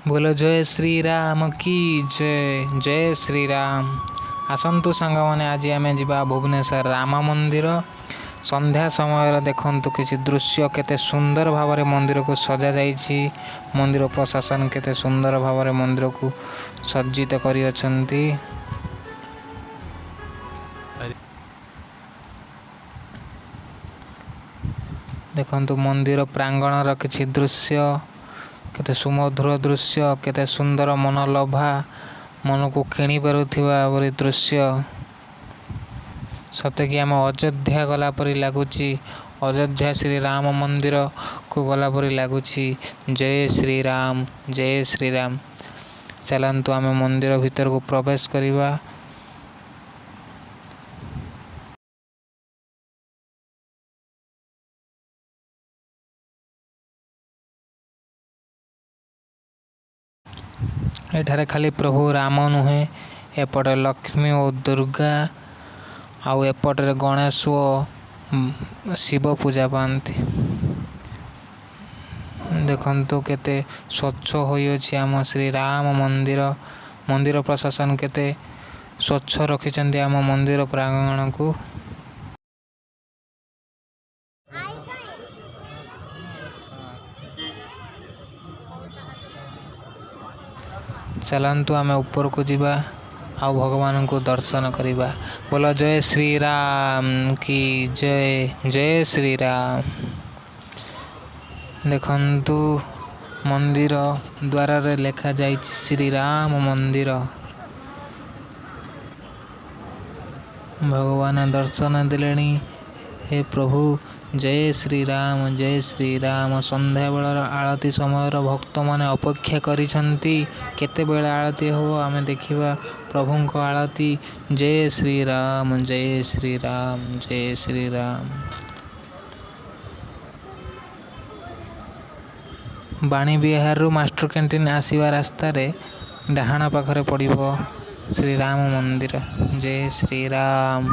ବୋଲ ଜୟ ଶ୍ରୀରାମ କି ଜୟ, ଜୟ ଶ୍ରୀରାମ। ଆସନ୍ତୁ ସାଙ୍ଗମାନେ, ଆଜି ଆମେ ଯିବା ଭୁବନେଶ୍ୱର ରାମ ମନ୍ଦିର। ସନ୍ଧ୍ୟା ସମୟରେ ଦେଖନ୍ତୁ କିଛି ଦୃଶ୍ୟ, କେତେ ସୁନ୍ଦର ଭାବରେ ମନ୍ଦିରକୁ ସଜାଯାଇଛି। ମନ୍ଦିର ପ୍ରଶାସନ କେତେ ସୁନ୍ଦର ଭାବରେ ମନ୍ଦିରକୁ ସଜ୍ଜିତ କରିଅଛନ୍ତି। ଦେଖନ୍ତୁ ମନ୍ଦିର ପ୍ରାଙ୍ଗଣର କିଛି ଦୃଶ୍ୟ, କେତେ ସୁମଧୁର ଦୃଶ୍ୟ, କେତେ ସୁନ୍ଦର ମନଲୋଭା, ମନକୁ କିଣି ପାରୁଥିବା ପରି ଦୃଶ୍ୟ। ସତେକି ଆମ ଅଯୋଧ୍ୟା ଗଲା ପରି ଲାଗୁଛି। ଅଯୋଧ୍ୟା ଶ୍ରୀରାମ ମନ୍ଦିରକୁ ଗଲା ପରି ଲାଗୁଛି। ଜୟ ଶ୍ରୀରାମ, ଜୟ ଶ୍ରୀରାମ। ଚାଲନ୍ତୁ ଆମେ ମନ୍ଦିର ଭିତରକୁ ପ୍ରବେଶ କରିବା। ଏଠାରେ ଖାଲି ପ୍ରଭୁ ରାମ ନୁହେଁ, ଏପଟେ ଲକ୍ଷ୍ମୀ ଓ ଦୁର୍ଗା ଆଉ ଏପଟରେ ଗଣେଶ ଓ ଶିବ ପୂଜା ପାଆନ୍ତି। ଦେଖନ୍ତୁ କେତେ ସ୍ୱଚ୍ଛ ହୋଇଅଛି ଆମ ଶ୍ରୀରାମ ମନ୍ଦିର। ମନ୍ଦିର ପ୍ରଶାସନ କେତେ ସ୍ୱଚ୍ଛ ରଖିଛନ୍ତି ଆମ ମନ୍ଦିର ପ୍ରାଙ୍ଗଣକୁ। ଚାଲନ୍ତୁ ଆମେ ଉପରକୁ ଯିବା ଆଉ ଭଗବାନଙ୍କୁ ଦର୍ଶନ କରିବା। ବୋଲ ଜୟ ଶ୍ରୀରାମ କି ଜୟ, ଜୟ ଶ୍ରୀରାମ। ଦେଖନ୍ତୁ, ମନ୍ଦିର ଦ୍ୱାରରେ ଲେଖାଯାଇଛି ଶ୍ରୀରାମ ମନ୍ଦିର। ଭଗବାନ ଦର୍ଶନ ଦେଲେଣି। ହେ ପ୍ରଭୁ, ଜୟ ଶ୍ରୀରାମ, ଜୟ ଶ୍ରୀରାମ। ସନ୍ଧ୍ୟାବେଳର ଆଳତି ସମୟର ଭକ୍ତମାନେ ଅପେକ୍ଷା କରିଛନ୍ତି, କେତେବେଳେ ଆଳତି ହେବ, ଆମେ ଦେଖିବା ପ୍ରଭୁଙ୍କ ଆଳତି। ଜୟ ଶ୍ରୀରାମ, ଜୟ ଶ୍ରୀରାମ, ଜୟ ଶ୍ରୀରାମ। ବାଣୀବିହାରରୁ ମାଷ୍ଟର କ୍ୟାଣ୍ଟିନ୍ ଆସିବା ରାସ୍ତାରେ ଡାହାଣ ପାଖରେ ପଡ଼ିବ ଶ୍ରୀରାମ ମନ୍ଦିର। ଜୟ ଶ୍ରୀରାମ।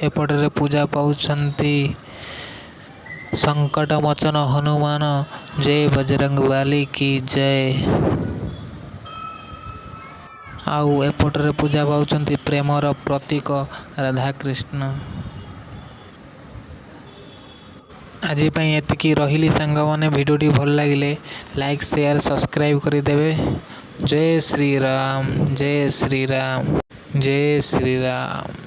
ଏପଟରେ ପୂଜା ପାଉଛନ୍ତି ସଙ୍କଟ ମୋଚନ ହନୁମାନ। ଜୟ ବଜରଙ୍ଗବାଲି କି ଜୟ। ଆଉ ଏପଟରେ ପୂଜା ପାଉଛନ୍ତି ପ୍ରେମର ପ୍ରତୀକ ରାଧାକୃଷ୍ଣ। ଆଜି ପାଇଁ ଏତିକି ରହିଲି ସାଙ୍ଗମାନେ। ଭିଡ଼ିଓଟି ଭଲ ଲାଗିଲେ ଲାଇକ୍, ସେୟାର, ସବସ୍କ୍ରାଇବ୍ କରିଦେବେ। ଜୟ ଶ୍ରୀରାମ, ଜୟ ଶ୍ରୀରାମ, ଜୟ ଶ୍ରୀରାମ।